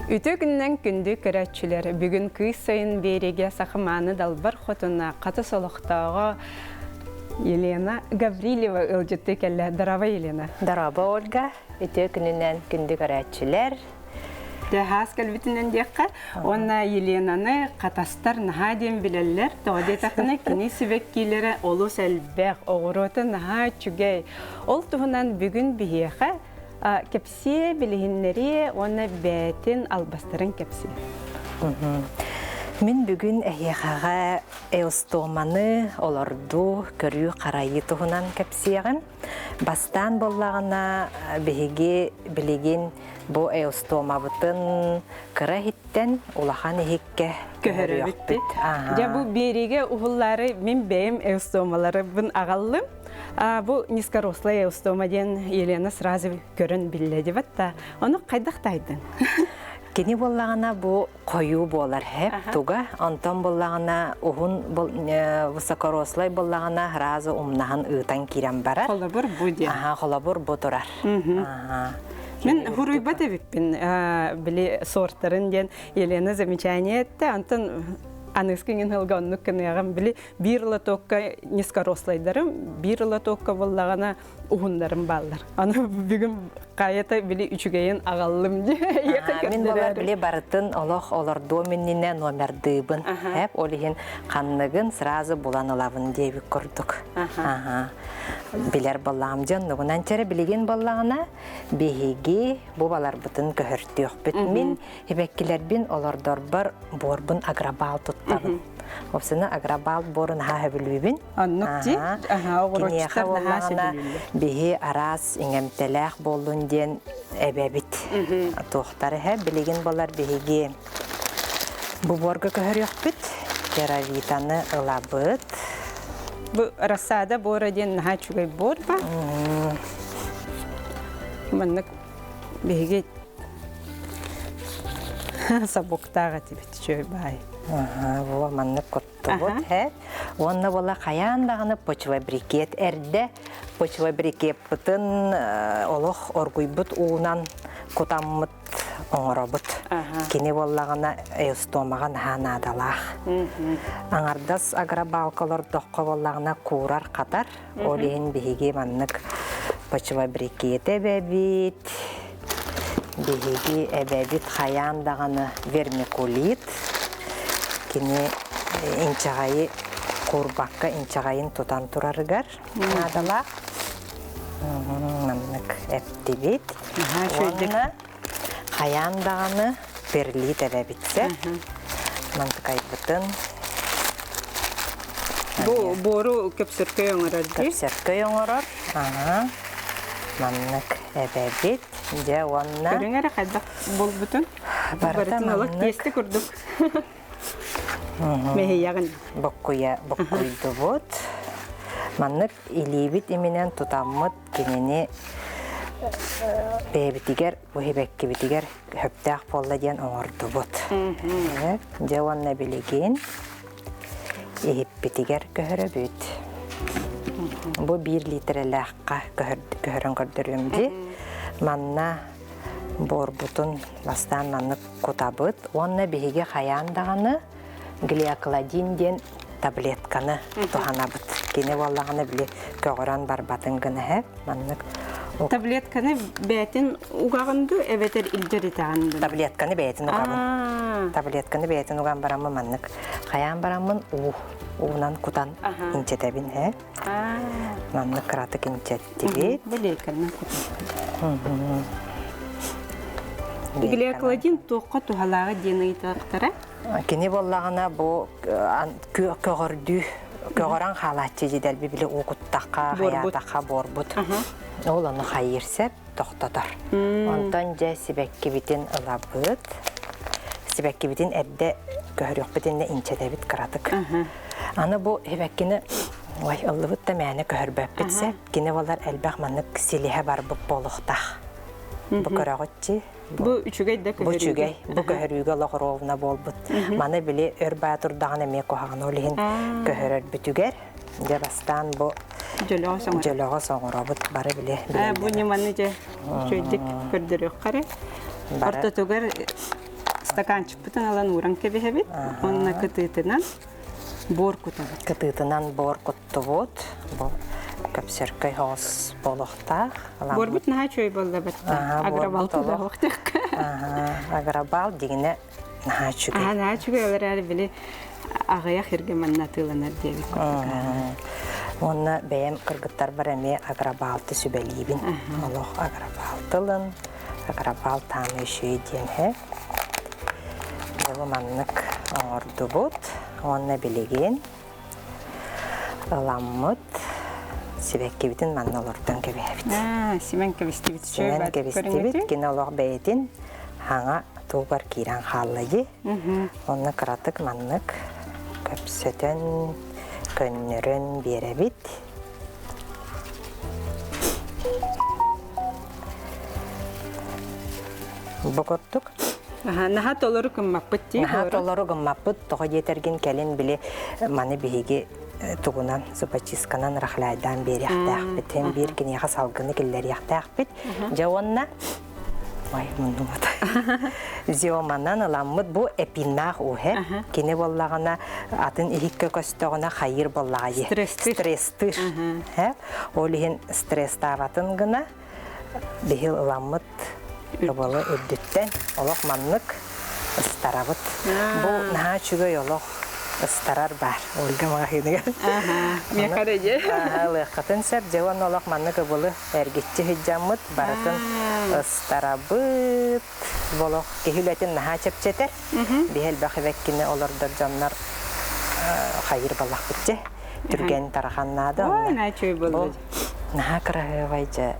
Үтүө күнүнэн күндү көрөөччүлэр! Бүгүн кыыс сайын биэриигэ Сахамааны Далбар Хотуна Хатыс олохтооҕо Елена Гаврильева ыалдьыттыы кэллэ. Дорообо, Елена. Дорообо, Ольга. Үтүө күнүнэн күндү көрөөччүлэр. Хаас кэлбитинэн диэххэ. Уонна Еленаны хатастар наһаа диэн билэллэр. Тоҕо диэтэххинэ, кини сибэккилэрэ олус элбэх, оҕуруота наһаа үчүгэй. Ол туһунан бүгүн биһиэхэ кэпсиэ, билиһиннэриэ уонна бэйэтин албастарын кэпсиэ. Мин бүгүн эһиэхэҕэ эустоманы олордуу, көрүү-харайыы туһунан кэпсиэҕим. Бастаан буоллаҕына, биһиги билигин бу эустомабытын кыра иһиттэн улахан иһиккэ көһөрүөхпүт. Дьэ бу биэриигэ уһуллаары мин бэйэм эустомаларыбын аҕаллым. Бу низкорослая эустома диэн Елена сразу көрөн биллэ дебат да. Ону хайдах тайдың? Кини буоллаҕына бу хойуу буолар хэп туга, онтон буоллаҕына уһун высокорослай буоллаҕына сразу умнаһан ыытан киирэн барар. Холобур бу диэн. Аха, холобур бу турар. Аха. Мин хуруйбат эбиппин били сорттарын диэн Елена замечание этте, антон аныскыҥын хылга оннук кыныаҕым били биир лотокка низкорослайдарым, биир лотокка буоллаҕына уһуннарым бааллар. Аны бүгүн хайата били үчүгэйин аҕаллым дии. Мин болар били барытын олох олордуом иннинэ номердыыбын. Хэп ол иһин ханныгын сразу булан ылабын диэбит курдук. Билэр боллаҕым дьон нугунан чэрэ билигин боллаҕына биһиги бу баларбытын көһөртүөхпүт. Мин Ибэккилэрбин олордорбор буорбун агробал туттабын. Опсына агробал буорун аһаа сөбүлүүбүн. Оннук дии. Киниэхэ буоллаҕына биһи араас иҥэмтэлээх буоллун диэн эбэбит. Туохтар эһэ билигин болар биһиги бу буорга көһөрүөхпүт. Керавитаны ылабыт. Бу рассада буора диэн наһаа үчүгэй буор ба. Маннык Биһиги собуктаах этибит үчүгэй баай. Во маннык куттубут һэ. Уонна буола хайаан даҕаны почвобрикет эрдэ почвобрикеппытын олох оргуйбут уунан кутаммыт оҥоробут. Кини буоллаҕына эустомаҕа наһаа наадалаах. Аҥардас агробалка олордоххо буоллаҕына куурар-хатар. Ол иһин биһиги маннык почвобрикет эбэбит, биһиги эбэбит хайаан даҕаны вермикулит, кини инчэҕэйи куурбакка инчэҕэйин тутан турарыгар наадалаах. Маннык эптибит. Уонна хайаан даҕаны перлит эбэбитсэ. Мантыкайбытын Бу буору көпсөркөй оҥорор дии. Көпсөркөй оҥорор. Аха. Маннык эбэбит. Дьэ уонна Көрүҥ эрэ хайдах буолбутун. Барыта маннык тиэстэ курдук. Мэһийэҕин. Боккуйа боккуйдубут. Маннык илиибит иминэн тутаммыт кинини бэйэбитигэр бу сибэккибитигэр сөптөөх буолла диэн оҥордубут. Дьэ уонна билигин иһиппитигэр көһөрөбүт. Бу биир литрэлээххэ көһөрөн көрдөрүөм дии. Манна буорбутун бастаан маннык кутабыт уонна биһиги хайаан даҕаны глиокладин диэн таблетканы туһанабыт. Кини буоллаҕына били көҕөрөн барбатын гына иһэ. Маннык Таблетканы бэйэтин угаҕын дуу эбэтэр илдьиритэҕин дуу? Таблетканы бэйэтин угабын. Таблетканы бэйэтин уган бараммын маннык хайаан бараммын уу уунан кутан инчэтэбин ээ. Маннык кыратык инчэттибит. Билиэккэнэн кутан. Глиокладин туохха туһалааҕа диэн ыйыталахтара? Кини буоллаҕына бу көҕөрдүү көҕөрөн хаалааччы дьидэлби били уу куттахха, хайаатахха буорбут. Ол ону хайыыр сеп тохтотор. Онтон дьэ сибэккибитин ылабыт. Сибэккибитин эрдэ көһөрүөхпүт иннэ инчэтэбит кыратык. Аны бу сибэккини ой ыллыбыт да мээнэ көһөрбөппүт сеп. Кини болар элбэх маннык силиһэ барбыт буолуохтаах. Бу көрөҕүтчи Бу үчүгэй да Бу үчүгэй. Бу көһөрүүгэ олох ровно буолбут. Маны били өр баа турдаҕына эмиэ куһаҕан ол иһин көһөрөрбүтүгэр дьэ бастаан бу дьөлөҕө соҥоробут бары били Бу ньыманы дьэ үчүгэйдик көрдөрүөххэ эрэ. Ортотугар. Стаканчикпытын ылан ууран кэбиһэбит. Уонна кытыытынан буор кутабыт. Кытыытынан буор куттубут. Бу көпсөркөй соҕус буолуохтаах. Буорбут наһаа үчүгэй буолла бэтта. Агробал тудахтык. Агробал дигинэ наһаа үчүгэй. Аа наһаа үчүгэй ол эрээри били аҕыйах иргэ манна атыыланар диэбит курдук. Уонна бэйэм кыргыттарбар эмиэ агробалты сүбэлиибин. Олох агробалтылын, агробал тааны үчүгэй диэн һэ. Бу маннык оҥордубут. Уонна билигин ыламмыт сибэккибитин манна олордон кэбиһэбит. Симэн кэбистибит. Симэн кэбистибит. Кини олох бэйэтин хаҥа туубар киирэн хаалла дии. Онно кыратык маннык көпсөтөн, көннөрөн биэрэбит. Бу курдук. Наһаа толору гыммаппыт дии. Наһаа толору гыммаппыт. Тоҕо диэтэргин кэлин били маны биһиги тугунан зубочистканан рахляйдаан биэриэхтээхпит. Һин биир киниэхэ салгыны киллэриэхтээхпит. Дьэ уонна Ой, муннумат. Зиоманан ыламмыт бу эпиннаах уһэ. Кини буоллаҕына атын иһиккэ көстөҕүнэ хайыр буоллаҕа Стресстыыр. Ол иһин стресстаабатын гына биһил ыламмыт ыбылы үрдүттэн олох маннык ыстарабыт. Бу наһаа үчүгэй олох ыстарар баар Ольга маҕаһыыныгар. Ылыаххытын сөп. Дьэ уонна олох маннык ыбылы эргиччи сылдьаммыт барытын ыстарабыт. Олох киһи үлэтин наһаа чэпчэтэр. Биһи элбэх эбэккини олордор дьоннор хайыр балахпыт дьэ. Түргэн тарахан наада. Ой, наһаа үчүгэй буолла. Наһаа кыраһыабай дьэ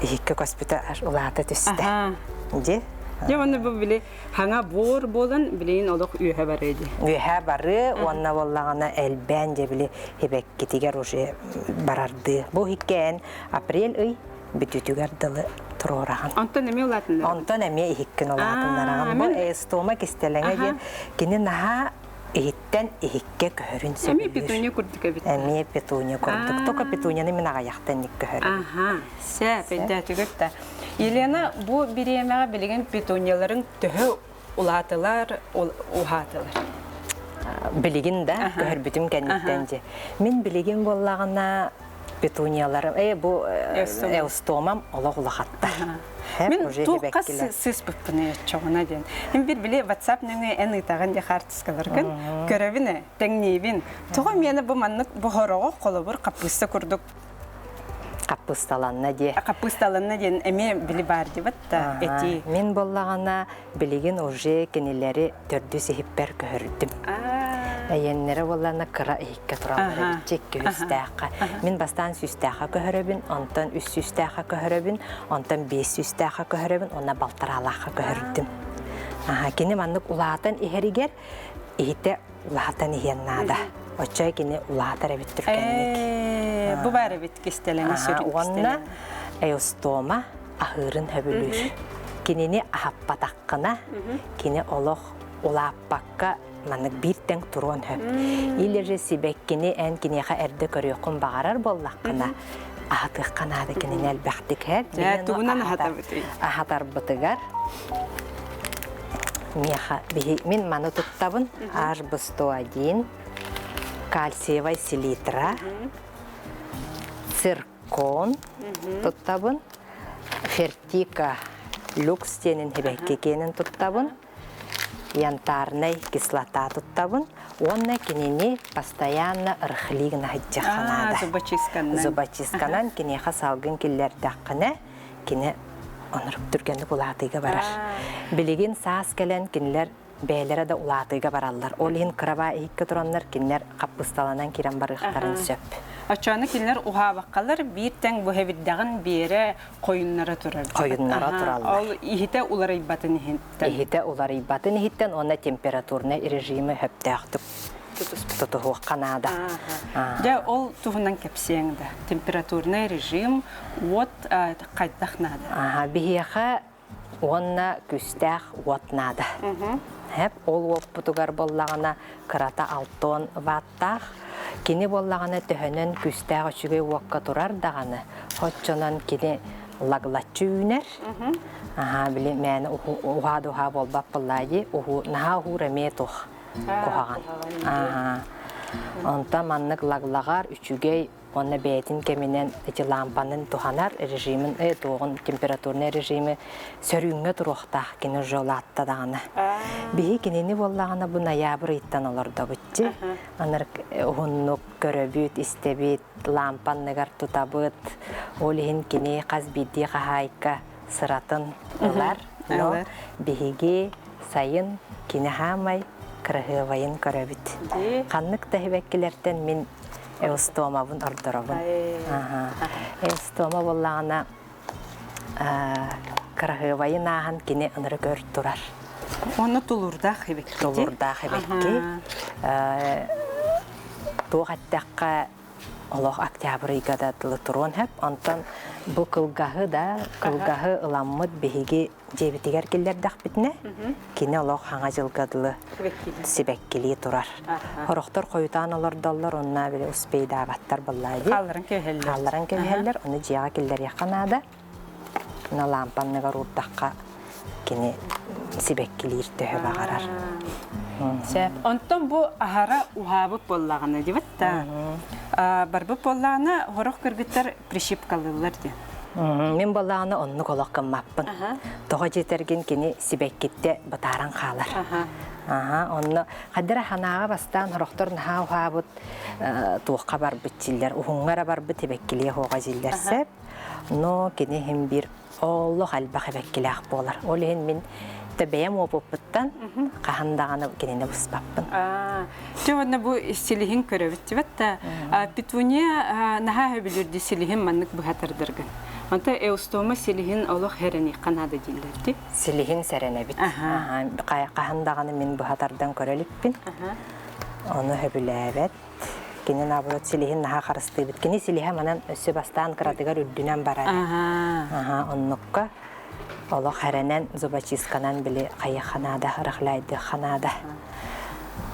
иһиккэ көспүтэ улаата түстэ. Дьэ. Дьэ уонна бу били хаҥа буор буолан билигин олох үөһэ барыа дии. Үөһэ барыы уонна буоллаҕына элбээн дьэ били хибэккитигэр уже барардыы. Бу иһиккээн апрель ый бүтүүтүгэр дылы туруораҕын. Онтон эмиэ улаатыннараҕын. Онтон эмиэ иһиккин улаатыннараҕын. Бу эстома кистэлэҥэ диэн кини наһаа иһиттэн иһиккэ көһөрүн сөбүлүүр. Эмиэ петуния курдук эбит. Эмиэ петуния курдук. Только петунияны мин аҕыйахтан ник көһөрөм. Аха, сөп, өйдөөтүгүт да. Елена, бу бириэмэҕэ билигин петунияларыҥ төһө улаатылар, уһаатылар? Билигин да көһөрбүтүм кэнниттэн дьэ. Мин билигин буоллаҕына петунияларым, э бу эустомам олох улахаттар. Мин туохха сыыспыппын оччоҕуна диэн. Мин бир били WhatsApp нөҥүө эн ыытаҕын дии хаартыскаларгын көрөбүн ээ, тэҥниибин. Тоҕо миэнэ бу маннык бу хороҕо холобур хаппыыста курдук хаппыысталанна диэ. Хаппыысталанна диэн эмиэ били баар дибат да этии. Мин буоллаҕына билигин уже кинилэри төрдүс иһиппэр көһөрдүм. Эйэннэрэ буоллаҕына кыра иһиккэ тураллар эбит икки үстээххэ. Мин бастаан сүүстээххэ көһөрөбүн, онтон үс сүүстээххэ көһөрөбүн, онтон биэс сүүстээххэ көһөрөбүн уонна балтараалаахха көһөрдүм. Кини маннык улаатан иһэригэр иһитэ улаатан иһиэн наада. Оччо кини улаатар эбит түргэнник. Бу баар эбит кистэлэҥэ сүрүн Уонна эостома аһыырын хөбүлүүр. Кинини аһаппатаххына, кини олох улааппакка маннык биир тэҥ туруон сөп. Или же сибэккини эн киниэхэ эрдэ көрүөххүн баҕарар буоллаххына, аһатыахха наада кинини элбэхтик эр. Тугунан аһатабытый? Аһатарбытыгар миэхэ биһи мин маны туттабын H101 кальциевай селитра циркон туттабын фертика люкс диэнин хибэкки киэнин туттабын янтарнай кислота туттабын уонна кинини постоянно ырыхлыы гына сылдьыахха наада зубочистканан киниэхэ салгын киллэрдэххинэ кини онурук түргэнник улаатыыга барар. Билигин саас кэлэн кинилэр бэйэлэрэ да улаатыыга бараллар. Ол иһин кырабаа иһиккэ тураннар кинилэр хаппысталанан киирэн барыахтарын сөп. Оччону кинилэр уһаабаккалар биир тэҥ быһа биэрэ хойуннара турар. Хойуннара тураллар. Ол иһитэ уларыйбатын иһиттэн. Иһитэ уларыйбатын иһиттэн уонна температурнай режими сөптөөхтүк тутуһуохха наада. Дьэ ол туһунан кэпсиэҥ да. Температурный режим уот хайдах наада? Аха, биһиэхэ уонна күүстээх уот наада. Хэп ол уоппутугар буоллаҕына кырата алтон ваттаах. Кини буоллаҕына төһөнөн күүстээх үчүгэй уокка турар даҕаны, оччонон кини лаглаччы үүнэр. Аһаа, били мээнэ уһаа да уһаа буолбат буоллаа дии. Уһуу, наһаа уһуур эмиэ туох куһаҕан. Аһаа. Онтон маннык лаглаҕар үчүгэй уонна бэйэтин кэминэн ити лампанын туһанар режимин э туоҕун температурнай режими сөрүүҥҥэ туруохтаах кини уже улаатта даҕаны. Биһи кинини буоллаҕына бу ноябрь ыйтан олордобутчи. Анарык уһуннук көрөбүт, истэбит, лампа анныгар тутабыт. Ол иһин кини хас биирдии хаһаайка сыратын ылар. Но биһиги сайын кини хаамай кыраһыабайын көрөбүт. Ханнык да сибэккилэртэн мин эустомабын ордоробун. Эустома буоллаҕына кыраһыабайын ааһан кини ынырык өр турар. Онно тулуурдаах эбикки. Тулуурдаах эбикки. Туох эттэххэ олох октябрь ыйга да дылы туруон сөп. Онтон бу кылгаһы да кылгаһы ыламмыт биһиги дьиэбитигэр киллэрдэхпитинэ кини олох хаҥа дьылга дылы сибэккилии турар. Сорохтор хойутаан олордоллор, онно били успейдаабаттар буоллаа дии. Хаалларан кэбиһэллэр. Хаалларан кэбиһэллэр, ону дьиэҕэ киллэриэххэ наада. Мына лампа анныгар уурдахха кини сибэккилиир төһө баҕарар. Сөп. Онтон бу аһара уһаабыт буоллаҕына дибит да. Барбыт буоллаҕына сорох кыргыттар прищипкалыыллар диэн. Мин буоллаҕына оннук олох гыммаппын. Тоҕо дьиэтэргин кини сибэккиттэ бытааран хаалар. Аха, онно хаддара ханааҕа бастаан сорохтор наһаа уһаабыт туохха барбыт дьиллэр, уһуҥҥа эрэ барбыт сибэккилиэ суоҕа дьиллэр сөп. Но кини иһин биир олох элбэх эбэккилээх буолар. Ол иһин мин бэйэм уопуппуттан хаһан даҕаны кинини быспаппын. Дьэ уонна бу силиһин көрөбүт дибэт да петуния наһаа сөбүлүүр силиһин маннык быһа тардаргын. Онто эустома силиһин олох хэрэниэххэ наада дииллэр дии. Силиһин сэрэнэбит. Хаһан даҕаны мин быһа тардан көрө иликпин. Ону сөбүлээбэт. Кини наоборот силиһин наһаа харыстыыбыт. Кини силиһэ манан өссө бастаан кыратыгар үрдүнэн барар. Аха, оннукка олох хэрэнэн зубочистканан били хайыха наада, рахляйдыахха наада.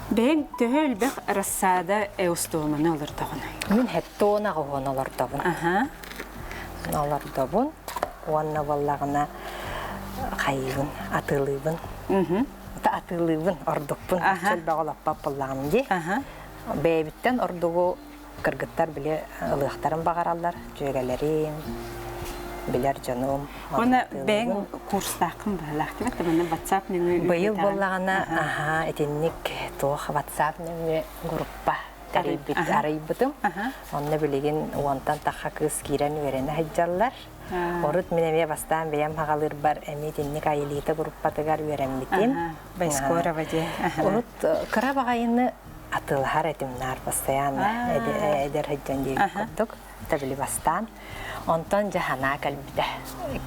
Бэйэҥ төһө элбэх рассада эустуоманы олордоҕунай? Мин хеттуона оҕуһун олордобун. Олордобун уонна буоллаҕына хайыыбын, атыылыыбын. Атыылыыбын, ордукпун. Элбэх олоппот буоллаҕым дии. Бэйэбиттэн ордугу кыргыттар били ылыахтарын баҕараллар, дьүөгэлэрим, билэр дьонум. Уонна бэйэҥ курстааххын быһалаах дибэт манна WhatsApp нөҥүө Быйыл буоллаҕына, аһаа, итинник туох WhatsApp нөҥүө группа тэрийбит арыйбытым. Онно билигин уонтан тахха кыыс киирэн үөрэнэ сылдьаллар. Урут мин эмиэ бастаан бэйэм хаҕалыырбар эмиэ итинник Айылита группатыгар үөрэммитим. Байскорова дии. Урут кыра баҕайыны атыылаһар этим наар постоянно эдэр сылдьан диэбит курдук табили бастаан. Онтон дьэ санаа кэлбитэ.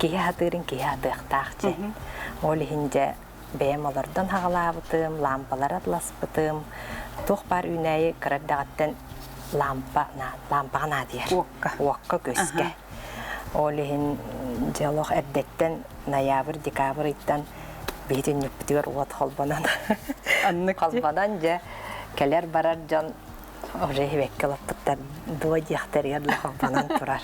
Киһи хатыырын киһи хатыахтаах дьэ. Ол иһин дьэ бэйэм олордон хаҕалаабытым, лампалары атласпытым. Туох баар үүнээйи кыра эрдэҕиттэн лампа, лампаҕа наадыйар. Уокка. Уокка көскө. Ол иһин дьэ олох эрдэттэн ноябрь, декабрь ыйтан биһи түннүкпүтүгэр уот холбонон холбонон дьэ кэлэр-барар дьон уже сибэкки олоппуттар дуо диэхтэригэр да холбонон турар.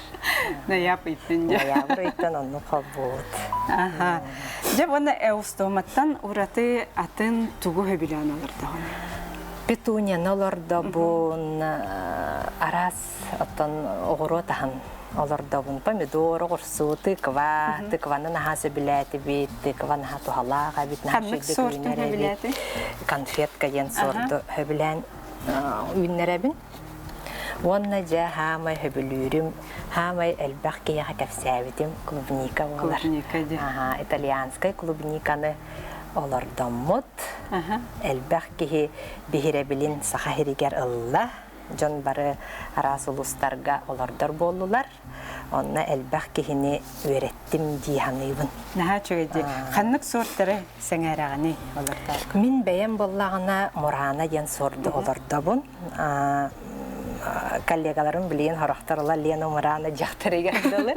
Ноябрь ыйтан дьэ. Ноябрь ыйтан оннук холбуубут. Аха. Дьэ уонна эустоматтан ураты атын тугу сөбүлээн олордоҕун? Петунияны олордобун, араас оттон оҕуруот аһын олордобун. Помидор, оҕурсу, тыква, тыкваны наһаа сөбүлээтибит, тыква наһаа туһалаах эбит, наһаа Ханнык үчүгэйдик сортун үүнэр эбит. сөбүлээтиҥ? Конфетка диэн сорду сөбүлээн үүннэрэбин. Уонна дьэ хаамай сөбүлүүрүм, хаамай элбэх киһиэхэ кэпсээбитим клубника буолар. Клубника дии. Аха, итальянскай клубниканы олордоммут. Элбэх киһи биһирэбилин Саха сиригэр ылла. Дьон бары араас улуустарга олордор буоллулар. Онно элбэх киһини үөрэттим дии саныыбын. Наһаа үчүгэй дии. Ханнык суортары сэҥээрэҕиний олордоорго? Мин бэйэм буоллаҕына Мурана диэн суорду олордобун. коллегаларым билигин сорохтор ыла Лена Мурана дьахтарыгар дылы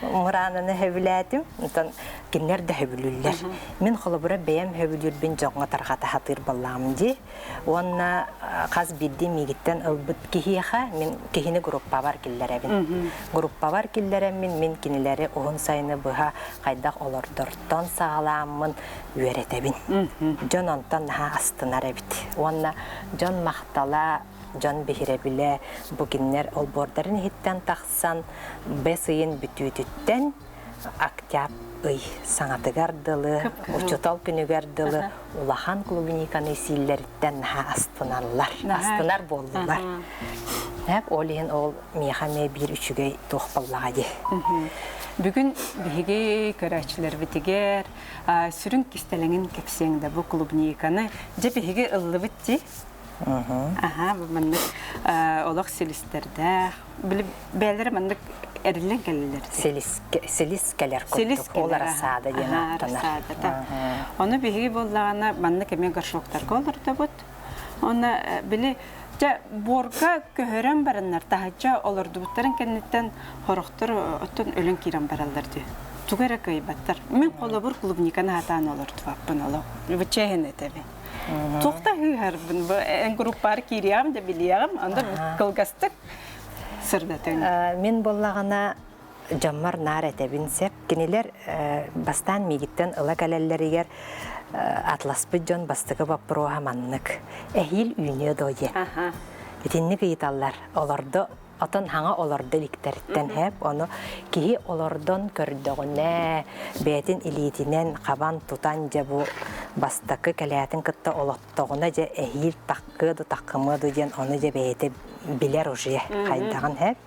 Мурананы сөбүлээтим. Онтон кинилэр да сөбүлүүллэр. Мин холобура бэйэм сөбүлүүрбүн дьоҥҥо тарҕата сатыыр буоллаҕым дии. Уонна хас биирдии миигиттэн ылбыт киһиэхэ мин киһини группабар киллэрэбин. Группабар киллэрэммин мин кинилэри уһун сайыны быһа хайдах олордортон саҕалааммын үөрэтэбин. Дьон онтон наһаа астынар эбит. Уонна дьон махтала, дьон биһирэбилэ бу кинилэр олбуордарын иһиттэн тахсан бэс ыйын бүтүүтүттэн октябрь ый саҥатыгар дылы, учуутал күнүгэр дылы улахан клубниканы сииллэриттэн наһаа астыналлар, астынар буоллулар. Ол иһин ол миэхэ эмиэ биир үчүгэй туох буоллаҕа дии. Бүгүн биһиги көрөөччүлэрбитигэр сүрүн кистэлэҥин кэпсиэҥ да бу клубниканы дьэ биһиги ыллыбыт дии. Аха, бу маннык олох силистэрдээх. Били бэйэлэрэ маннык эриллэн кэллилэр. Силис силис кэлэр курдук. Ол рассада диэн ааттанар. Ону биһиги буоллаҕына маннык эмиэ горшоктарга олордобут. Онно били дьэ буорга көһөрөн бараннар таһырдьа олордубуттарын кэнниттэн хорохтор оттон өлөн киирэн бараллар дии. Тугу эрэ кыайбаттар. Мин холобур клубниканы хатаан олордубаппын олох. Бу чэһин этэбин. Туохта ыһарбын бу эн группаар киириэҕим да билиэҕим, анда кылгастык сырдатыҥ. Мин буоллаҕына дьоммор наар этэбин сөп. Кинилэр бастаан миигиттэн ыла кэлэллэригэр атласпыт дьон бастакы боппуруоһа маннык. Эһиил үүнүө дуо диэн. Итинник ыйыталлар. Олордо отон хаҥа олордо иликтэриттэн хэп ону киһи олордон көрдөҕүнэ бэйэтин илиитинэн хабан тутан дьэ бу бастакы кэлээтин кытта олоттоҕуна дьэ эһиил таккыа ду таккымыа ду диэн ону дьэ бэйэтэ билэр уже хайдаҕын хэп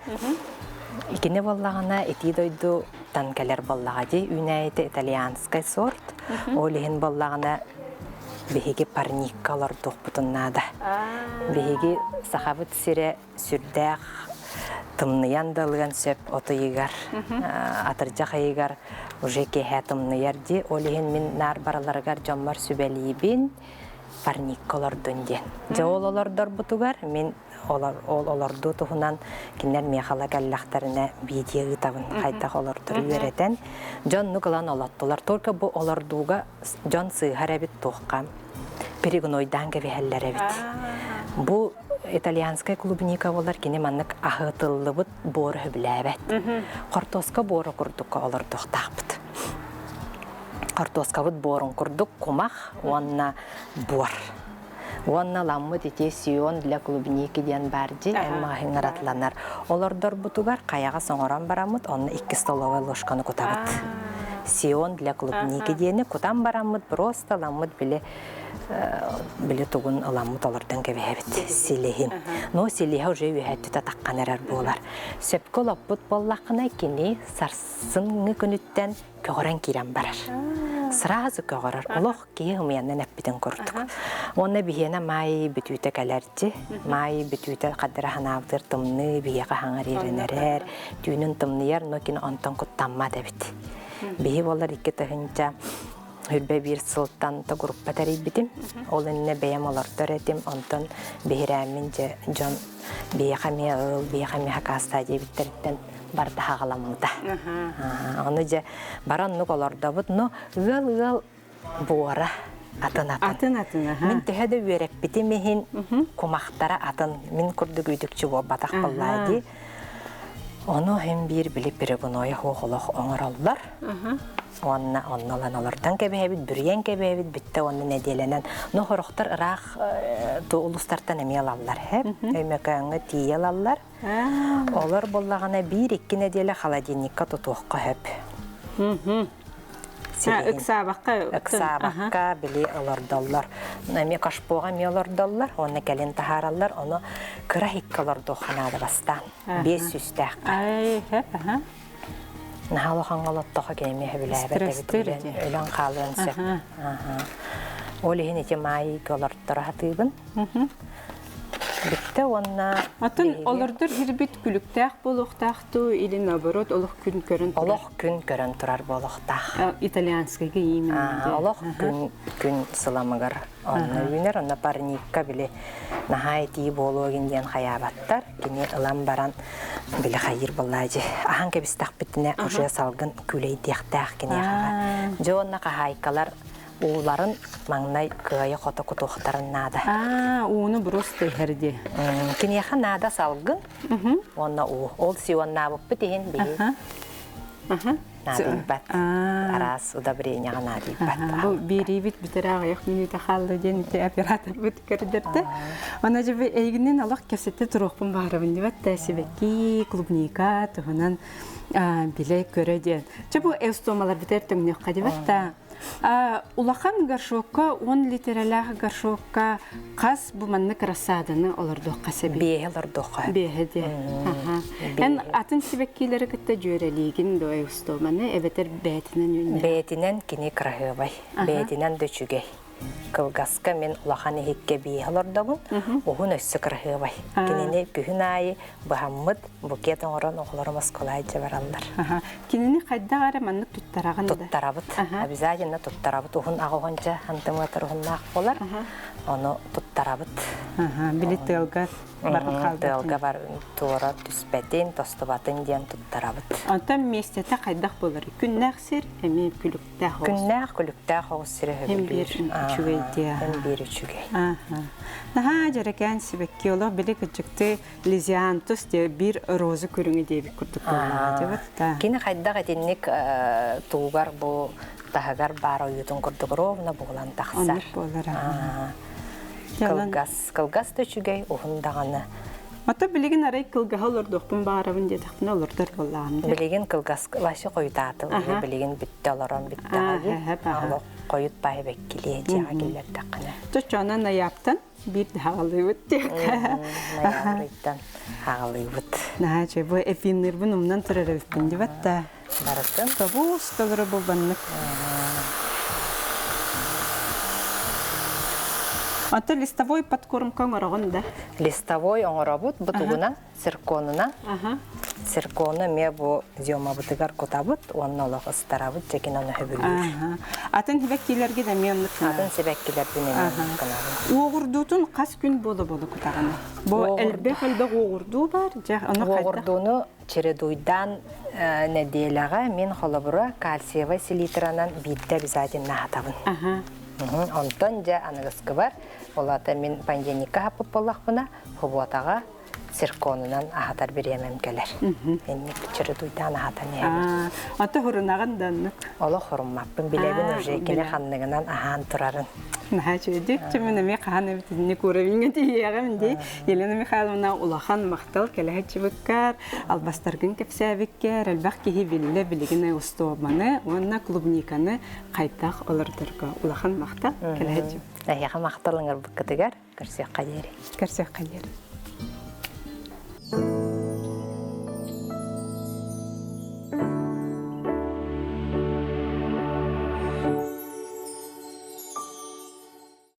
Икини буоллаҕына итии дойдуттан кэлэр буоллаҕа дии үүнээйитэ итальянскай сорт ол иһин буоллаҕына биһиги парникка олордуохпутун наада биһиги сахабыт сирэ сүрдээх тымныйан да ылыан сөп от ыйыгар атырдьах ыйыгар уже киэһэ тымныйар дии ол иһин мин наар бараларыгар дьоммор сүбэлиибин парникка олордун диэн дьэ ол олордорбутугар мин ол олордуу туһунан кинилэр миэхэ ыла кэллэхтэринэ видео ыытабын хайдах олордору үөрэтэн дьоннук ылан олоттулар только бу олордууга дьон сыыһар эбит туохха перегнойдаан кэбиһэллэр эбит бу итальянскай клубника буолар кини маннык аһытыллыбыт буору сөбүлээбэт хортуоска буора курдукка олордуохтаахпыт хортуоскабыт буорун курдук кумах уонна буор Уонна ламмыт ити Сион для клубники диэн баар дии, эн маҕаһыыҥҥар атланар. Олордорбутугар хайаҕас оҥорон бараммыт, онно икки столовай ложканы кутабыт. Сион для клубники диэни кутан бараммыт, просто ламмыт били били тугун ыламмыт олордон кэбиһэбит силиһин. Но силиһэ уже үөһэттүтэ таххан эрэр буолар. Сөпкө олоппут буоллаххына кини сарсыҥҥы күнүттэн көҕөрөн киирэн барар. Сразу көҕөрөр. Олох киһи ымыйанан эппитин курдук. Уонна биһиэнэ маай бүтүүтэ кэлэрчи. Маай бүтүүтэ хаддара ханаабытыгар тымныы биһиэхэ хаҥар иэрэнэрэр, түүнүн тымныйар, но кини онтон куттаммат эбит. Биһи буолар 2000 үрбэ биир сылтан та группа тэрийбитим. Ол иннэ бэйэм олордор этим, онтон биһирээммин дьэ дьон биһиэхэ эмиэ ыл, биһиэхэ эмиэ хакаастаа диэбиттэриттэн барда хаҕаламмыта. Ону дьэ бары оннук олордобут, но ыал-ыал буора атын-атын. Атын-атын, аха. Мин төһө да үөрэппитим иһин кумахтара атын, мин курдук үтүкчү буолбатах буоллаа дии. Ону иһин биир били перегонойа суох олох оҥороллор. Уонна онно ылан олордон кэбиһэбит, бүрүйэн кэбиһэбит, бүттэ уонна нэдиэлэнэн. Но сорохтор ыраах улуустартан эмиэ ылаллар, һэп. Өймөкөөҥҥө тиийэ ылаллар. Олор буоллаҕына биир-икки нэдиэлэ холодильникка тутуохха сөп. Ыксаабакка Ыксаабакка били олордоллор. Эмиэ кашпоҕа эмиэ олордоллор, уонна кэлин таһаараллар. Ону кыра иһиккэ олордуохха наада бастаан. Биэс сүүстээххэ. Наһаа улахаҥҥа олоттохо кини эмиэ сөбүлээбэт эбит өлөн хаалыан сөп. Ол иһин ити маайга олорторо сатыыбын. Бүттэ уонна Атын олордор ирбит күлүктээх буолуохтаах дуу или наоборот олох күн көрөн турар? Олох күн көрөн турар буолуохтаах. Итальянскайга именно. Олох күн күн сыламыгар онно үүнэр, онно парникка били наһаа итии буолуогин диэн хайаабаттар. Кини ылан баран били хайыр буоллаажы. Ахан кэбистэхпитинэ уже салгын күлэйдиэхтээх киниэхэҕэ. Дьэ уонна хаһаайкалар ууларын маҥнай кыайа-хото кутуохтарын наада. Аа, ууну просто иһэр дии. Киниэхэ наада салгын уонна уу. Ол сионнаабыппыт иһин биһи наадыйбат. Араас удобрениеҕа наадыйбат. Бу биэриибит бүтэрэ аҕыйах мүнүүтэ хаалла диэн ити операторбыт көрдөрдө. Онно дьэ эйигинин олох кэпсэтэ туруохпун баҕарабын дибэт да сибэкки, клубника туһунан билэ-көрө диэн. Чэ бу эустомалар бүтэр төҥнүөххэ дибэт да Улахан горшокка 10 литрэлээх горшокка хас бу маннык рассаданы олордуохха сөбүй? Биэһэ олордуохха. Биэһэ диэ. Эн атын сибэккилэри кытта дьүөрэлиигин дуо эустоманы эбэтэр бэйэтинэн үүннэр? Бэйэтинэн кини кыраһыабай. Бэйэтинэн да үчүгэй. Кылгаска мин улахан иһиккэ биэһэ олордобун, уһун өссө кыраһыабай. Кинини күһүн аайы быһаммыт букет оҥорон оҕолорум оскуолаҕа илдьэ бараллар. Кинини хайдах эрэ маннык туттараҕын да? Туттарабыт. Обязательно туттарабыт. Уһун аҕыһонча хантымыатар уһуннаах буолар. Ону туттарабыт. Били тыалга баран хаалбатын. Тыалга бар туора түспэтин, тостубатын диэн туттарабыт. Онтон миэстэтэ хайдах буолар? Күннээх сир эмиэ күлүктээх оҕус. Күннээх күлүктээх оҕус сирэ Һин биир үчүгэй диэ. Һин биир үчүгэй. Наһаа дьэрэкээн сибэкки олох били кырдьыкты Лизиантус диэ биир роза көрүҥэ диэбит курдук буоллаҕа дьыбыт да. Кини хайдах итинник туугар бу таһыгар баар ойуутун курдук ровно буолан тахсар. Оннук буолар. Кылгас, кылгас да үчүгэй, уһун даҕаны. Ото билигин арай кылгаһа олордуохпун баарабын диэтэхпинэ олордор буоллаҕым дии. Билигин кылгас вообще хойутаатыл билигин бүттэ олорон бүттэҕэ дии. Хойут баай бэккилиэ дьиэҕэ киллэрдэххинэ. Чочоонон айаптан биир да хаҕалыыбыт диэххэ. Ноябрьтан хаҕалыыбыт. Наһаа үчүгэй. Бу эфиннирбин умнан турар эбиппин дибэт да. Барытын. Тобуус толору булбаннык. Оттон листовой подкормка оҥороҕун да? Листовой оҥоробут бутугунан цирконунан. Циркону эмиэ бу зёмабытыгар кутабыт уонна олох ыстарабыт дьэкин ону хөбүлүүр. Атын сибэккилэргин эмиэ оннук Атын сибэккилэрбин эмиэ оннук гынабын. Уоҕурдуутун хас күн буола-буола кутаҕын? Бу элбэх-элбэх уоҕурдуу бар, дьэ ону хайдах? Уоҕурдууну чередуйдаан нэдиэлэҕэ мин холобура кальциевай селитранан биирдэ обязательно аһатабын. Онтон дьэ аныгыскыбар, ол аата мин понедельникка аһаппыт буоллахпына, субуотаҕа цирконунан аһатар бириэмэм кэлэр. Инник чередуйдаан аһатан иһэбин. Ата хурунаҕын да оннук? Олох хоруммаппын билэбин уже кини ханныгынан аһаан турарын. Наһаа үчүгэйдик. Чүмүн эмиэ хаһан эбит итинник уровеньга тиийиэҕим дии. Елена Михайловна улахан махтал кэлэһэччибиккэр, албастаргын кэпсээбиккэр, элбэх киһи биллэ билигин устуобаны уонна клубниканы хайдах олордорго улахан махтал кэлэһэччи. Эһиэхэ махтал ыҥырбыккытыгар көрсүөххэ диэри. Көрсүөххэ диэри.